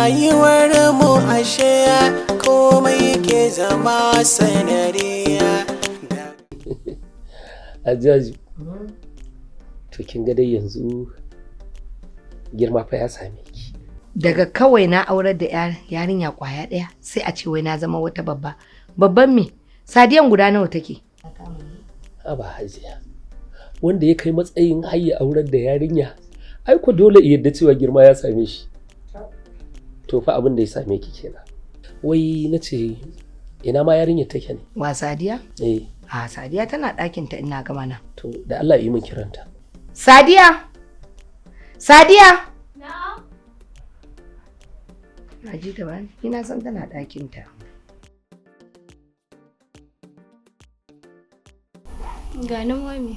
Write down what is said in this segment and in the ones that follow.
Rayuwar mu ashe komai ke zama sanadiya. Hajjaju, to kin ga dai yanzu girma fa ya same ki. Daga kawai na aurar da yarinya kwaya ɗaya, sai a ce wai na zama wata babba. Babban me? Sadiyan guda nawa take? Haba Hajiya, wanda ya kai matsayin hayya aurar da yarinya, ai ko dole ya yarda cewa girma ya same shi. To fa abin da ya same ki kenan. Wai na ce, ina ma yarinyar take ne? Wa, Sadiya? Eh. A, Sadiya tana ɗakin ta, ina gama nan. To, da Allah yi min kiranta. Sadiya! Sadiya! Na ji ta ba, ni na san tana ɗakin ta. Ganin mami.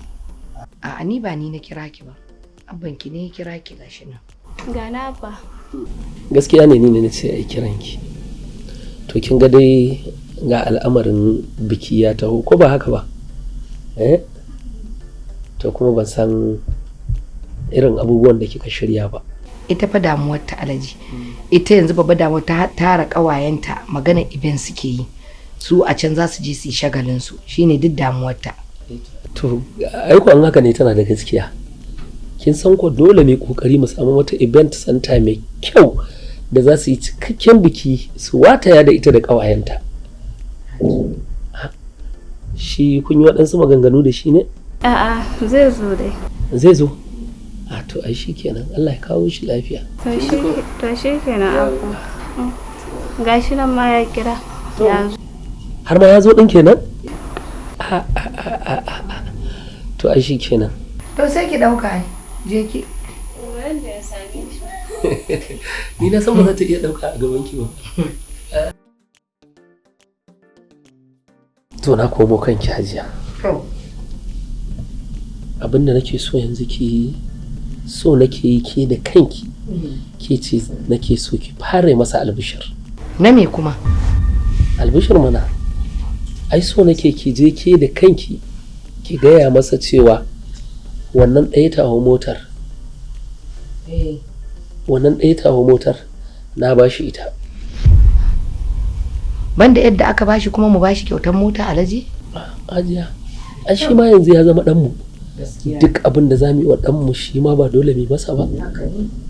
A'a, ni ba ni na kira ki ba. Abban ki ne ya kira ki, gashi nan. Gana ba. Gaskiya ne, ni ne na ce ai kiranki. To kin ga dai ga al'amarin biki ya taho, ko ba haka ba? Eh? To kuma ban san irin abubuwan da kika shirya ba. Ita fa damuwar ta, Alhaji. Ita yanzu babba damuwar ta, tara ƙawayenta, magana event suke yi. Su a can za su je su yi shagalin su. Shine duk damuwar ta. To ai ko an haka ne, tana da gaskiya. Kin san ko dole mu kokari mu samu wata event center mai kyau da za su yi cikakken biki su wataya da ita da ƙawayenta. Shi kun yi waɗansu maganganu da shi ne? A'a, zai zo dai. Zai zo? A, to ai shi kenan, Allah ya kawo shi lafiya. To shi kenan, Abba. Gashi nan ma ya kira. Ya zo. Har ma ya zo ɗin kenan? A a a a a a. To ai shi kenan. To sai ki ɗauka ai. Je ki. Ni na san ba za ta iya ɗauka a gaban ki ba. To na komo kanki, Hajiya. To. Abin da nake so yanzu ki yi, so nake yi ke da kanki. Ke ce nake so ki fara yi masa albishir. Na me kuma? Albishir mana. Ai so nake ki je ke da kanki ki gaya masa cewa wannan ɗaya tawa motar, wannan ɗaya tawa motar na bashi ita. Banda yadda aka bashi kuma mu bashi kyautar mota, Alhaji? Hajiya, ai shi ma yanzu ya zama ɗanmu. Gaskiya. Duk abin da za mu yi wa ɗanmu, shi ma ba dole mu yi masa ba.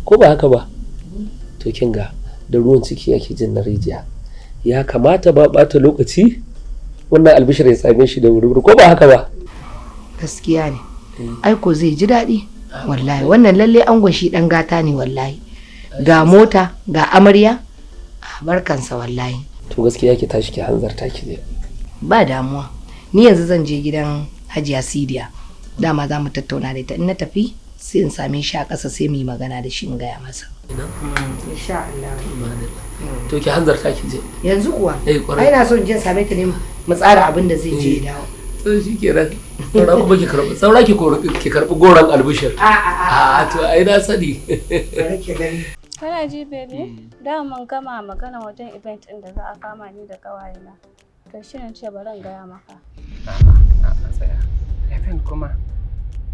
Ko ba haka ba? To kin ga da ruwan ciki yake jin na rijiya. Ya kamata ba ɓata lokaci wannan albishir ya same shi da wuri, ko ba haka ba? Gaskiya ne. Ai ko zai ji daɗi. Wallahi wannan lalle angon shi ɗan gata ne wallahi. Ga mota, ga amarya. A, barkansa wallahi. To gaskiya ki tashi ki hanzarta ki je. Ba damuwa. Ni yanzu zan je gidan Hajiya Sidiya. Dama za mu tattauna da ita. In na tafi sai in same shi a ƙasa, sai mu yi magana da shi in gaya masa. Insha Allah. To ki hanzarta ki je. Yanzu kuwa? Eh, kwarai. Ai na so in je in same ta ne mu tsara abin da zai je ya dawo. To shi kenan. Saura kuma ki karɓi, saura ki karɓi goron albishir. A a a. A, to ai na sani. Bari ki gani. Kana ji, baby? Da mun gama magana wajen event ɗin da za a kama ni da ƙawayena. To shi ne ce bari in gaya maka. A'a, tsaya. Event kuma.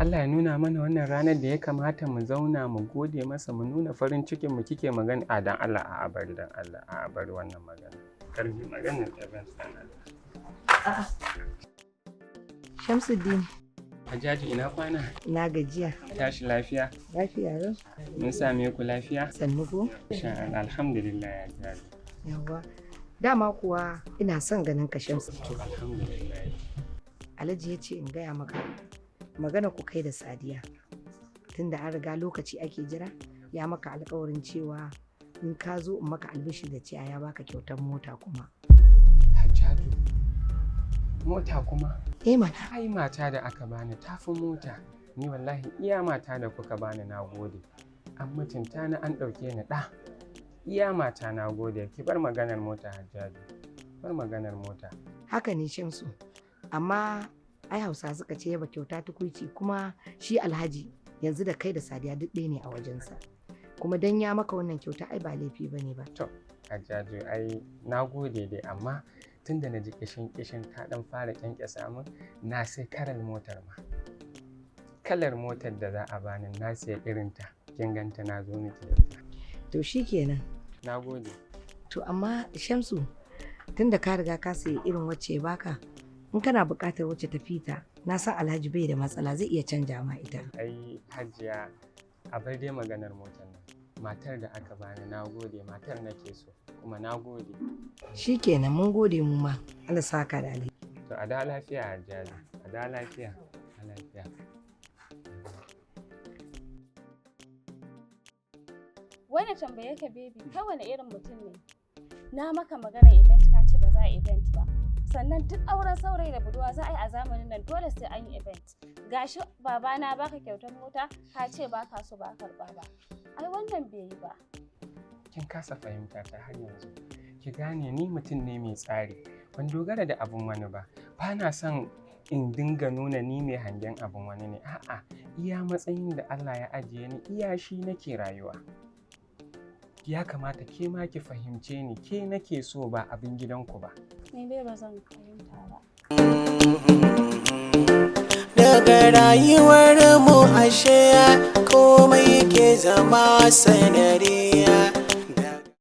Allah ya nuna mana wannan ranar da ya kamata mu zauna mu gode masa, mu nuna farin cikin mu, kike magana a dan Allah, a'a, bari, dan Allah, a'a, bari wannan magana. Kar mu magana event, dan Allah. Shamsuddin. Hajjaji, ina kwana? Ina gajiya. Tashi lafiya? Lafiya lau. Mun same ku lafiya? Sannu ko? Insha Allah, alhamdulillah ya Hajjaji. Yawwa. Dama kuwa ina son ganin ka, Shamsu. To alhamdulillah. Alhaji ya ce in gaya maka magana ku kai da Sadiya. Tunda an riga lokaci ake jira, ya maka alkawarin cewa in ka zo in maka albishir da cewa ya baka kyautar mota kuma. Hajjaju. Mota kuma? Eh mana. Ai mata da aka bani tafi mota. Ni wallahi iya mata da kuka bani na gode. An mutunta ni, an ɗauke ni ɗa. Iya mata na gode. Ki bar maganar mota, Hajjaju. Bar maganar mota. Haka ne, Shamsu. Amma ai Hausa suka ce yaba kyauta tukuici, kuma shi Alhaji yanzu da kai da Sadiya duk ɗaya ne a wajensa. Kuma dan ya maka wannan kyauta ai ba laifi bane ba. To, Hajjaju, ai na gode dai, amma tunda na ji kishin kishin ta ɗan fara ƙyanƙyasa min, na sai kalar motar ma. Kalar motar da za a bani na siya irinta. Kin ganta, na zo miki da ita. To shikenan. Na gode. To amma Shamsu, tunda ka riga ka sayi irin wacce ya baka, in kana buƙatar wacce ta fita, na san Alhaji bai da matsala, zai iya canja ma ita. Ai Hajiya, a bar dai maganar motar nan. Matar da aka bani, na gode, matar nake so kuma na gode. Shikenan, mun gode mu ma. Allah saka da alheri. To a da lafiya, Hajiya, a da lafiya, a lafiya. Wai na tambaye ka baby, kai wani irin mutum ne? Na maka magana event, ka ce ba za a event ba. Sannan duk auren saurayi da budurwa za a yi a zamanin nan, dole sai an yi event. Gashi babana baka kyautar mota, ka ce ba ka so, ba karba ba. Ai wannan bai yi ba. Kin kasa fahimta ta har yanzu. Ki gane ni mutum ne mai tsari. Ban dogara da abun wani ba. Ba na son in dinga nuna ni mai hangen abun wani ne. A'a, iya matsayin da Allah ya ajiye ni, iya shi nake rayuwa. Ya kamata ke ma ki fahimce ni, ke nake so ba abin gidanku ba. Ni dai ba zan fahimta ba. Daga rayuwar mu ashe komai ke zama sanariya.